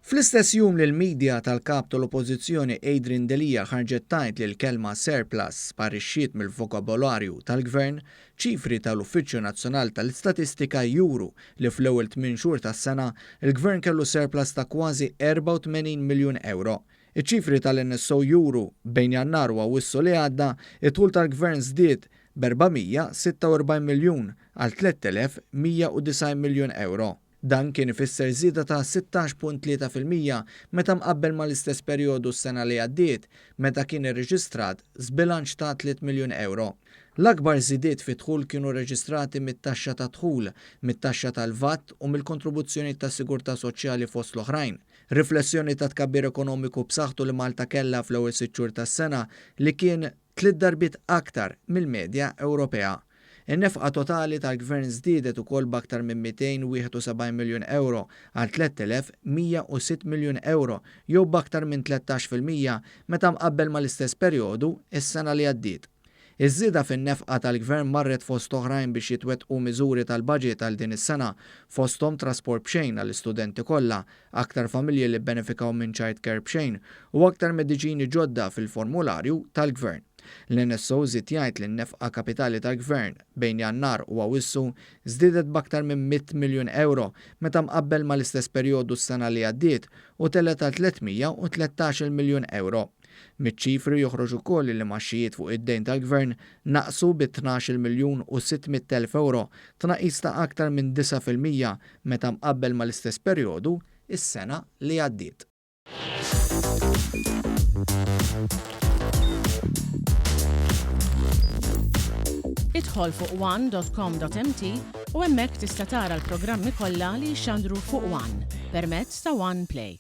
Fl-istess jum li l-media tal-Kap tal-Oppożizzjoni Adrian Delia ħarġet tgħid li l-kelma surplus sparixxiet mill-vokabolarju tal-Gvern, ċifri tal-Uffiċċju Nazzjonali tal-Istatistika juru li fl-ewwel tminn xhur tas-sena, il-Gvern kellu surplus ta' kważi 84 miljun ewro. Iċ-ċifri tal-NSO juru, bejn Jannar u Awwissu li għadda, id-dħul tal-Gvern żdied b'446 miljun għal 3,190 miljun ewro. Dan kien ifisser żieda ta' 16.3% meta mqabbel mal-istess perjodu s-sena li għaddiet, meta kien irreġistrat żbilanċ ta' 3 miljun ewro. L-akbar żidiet fid-dħul kienu rreġistrati mit-taxxa tad-dħul, mit-taxxa tal-VAT u mill-kontribuzzjonijiet tas-sigurtà soċjali fost l-oħrajn. Riflessjoni tat-tkabbir ekonomiku b'saħħtu li Malta kellha fl-ewwel sitt xhur tas-sena li kien tliet darbiet aktar mill-medja Ewropea. In-nefqa totali tal-Gvern żdiedet ukoll b'aktar minn 271 miljun ewro għal 3,106 miljun ewro jew b'aktar minn 13% meta mqabbel mal-istess perjodu s-sena li għaddiet. Iż-żieda fin-nefqa tal-Gvern marret fost oħrajn biex jitwettqu miżuri tal-baġit għal din is-sena, fosthom trasport b'xejn għall-istudenti kollha, aktar familji li bbenefikaw minn child care b'xejn u aktar mediċini ġodda fil-formularju tal-Gvern. L-NSO żied jgħid li n-nefqa kapitali tal-Gvern bejn Jannar u Awwissu żdiedet b'aktar minn 100 miljun ewro meta mqabbel mal-istess perjodu s-sena li għaddiet u telgħet għal 313-il miljun ewro. Miċ-ċifri joħroġ ukoll li l-imgħaxxijiet fuq id-dejn tal-Gvern naqsu bi 12-il miljun u 600 elf ewro, tnaqqis ta' aktar minn 9% meta mqabbel mal-istess perjodu s-sena li għaddiet. Idħol fuq one.com.mt u hemmhekk tista' tara l-programmi kollha li jixxandru fuq One permezz ta' One Play.